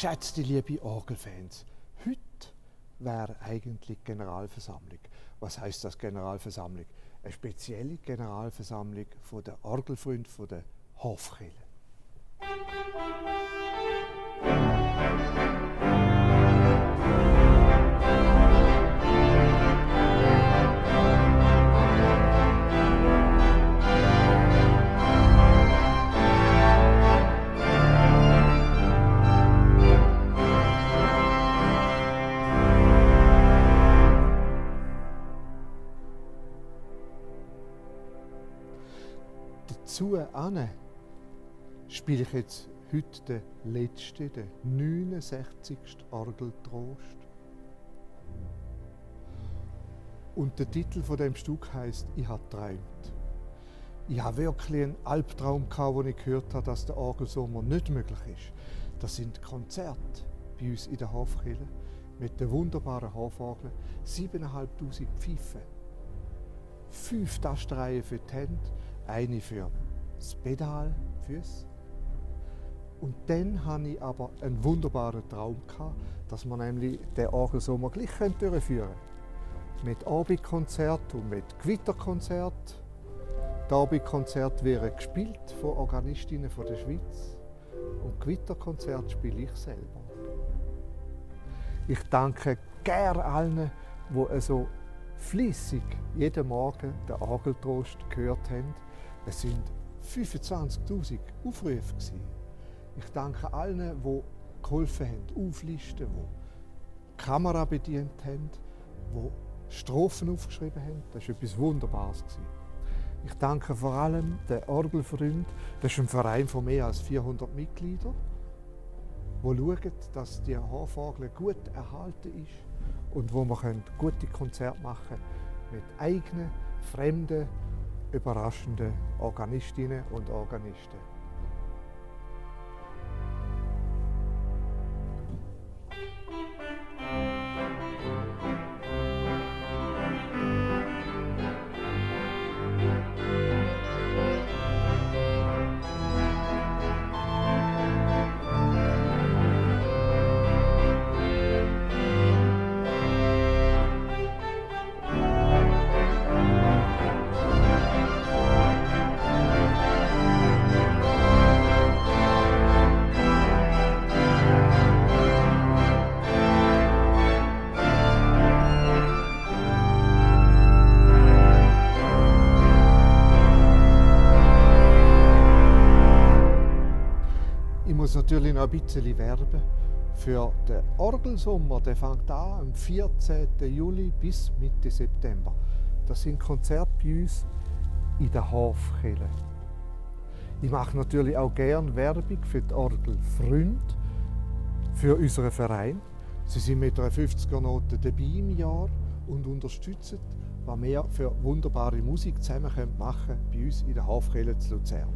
Geschätzte liebe Orgelfans, heute wäre eigentlich Generalversammlung. Was heißt das Generalversammlung? Eine spezielle Generalversammlung von der Orgelfreunde von der Hofkirche. Dazu spiele ich jetzt heute den letzten, den 69. Orgeltrost. Und der Titel von dem Stück heisst «Ich habe geträumt». Ich habe wirklich einen Albtraum gehabt, als ich gehört habe, dass der Orgelsommer nicht möglich ist. Das sind Konzerte bei uns in der Hofkirche mit den wunderbaren Hoforgeln, 7'500 Pfeifen, 5 Tastenreihen für die Hände, eine für das Pedal, Füße. Und dann hatte ich aber einen wunderbaren Traum, dass wir nämlich den Orgelsommer gleich durchführen können. Mit Abendkonzert und mit Gewitterkonzert. Die Abendkonzerte werden gespielt von Organistinnen von der Schweiz und Gewitterkonzert spiele ich selber. Ich danke gerne allen, die so fleissig jeden Morgen den Orgeltrost gehört haben. Es sind 25'000 Aufrufe. Ich danke allen, die geholfen haben, auflisten, die die Kamera bedient haben, die Strophen aufgeschrieben haben. Das war etwas Wunderbares. Ich danke vor allem den Orgelfreunden. Das ist ein Verein von mehr als 400 Mitgliedern, die schauen, dass die Hoforgel gut erhalten ist und wo wir gute Konzerte machen können mit eigenen, fremden, überraschenden Organistinnen und Organisten. Ich muss natürlich noch ein bisschen werben für den Orgelsommer. Der fängt an am 14. Juli bis Mitte September. Das sind Konzerte bei uns in der Hofkirche. Ich mache natürlich auch gerne Werbung für die Orgelfreunde, für unseren Verein. Sie sind mit einer 50er-Note dabei im Jahr und unterstützen, was wir für wunderbare Musik zusammen machen können bei uns in der Hofkirche zu Luzern.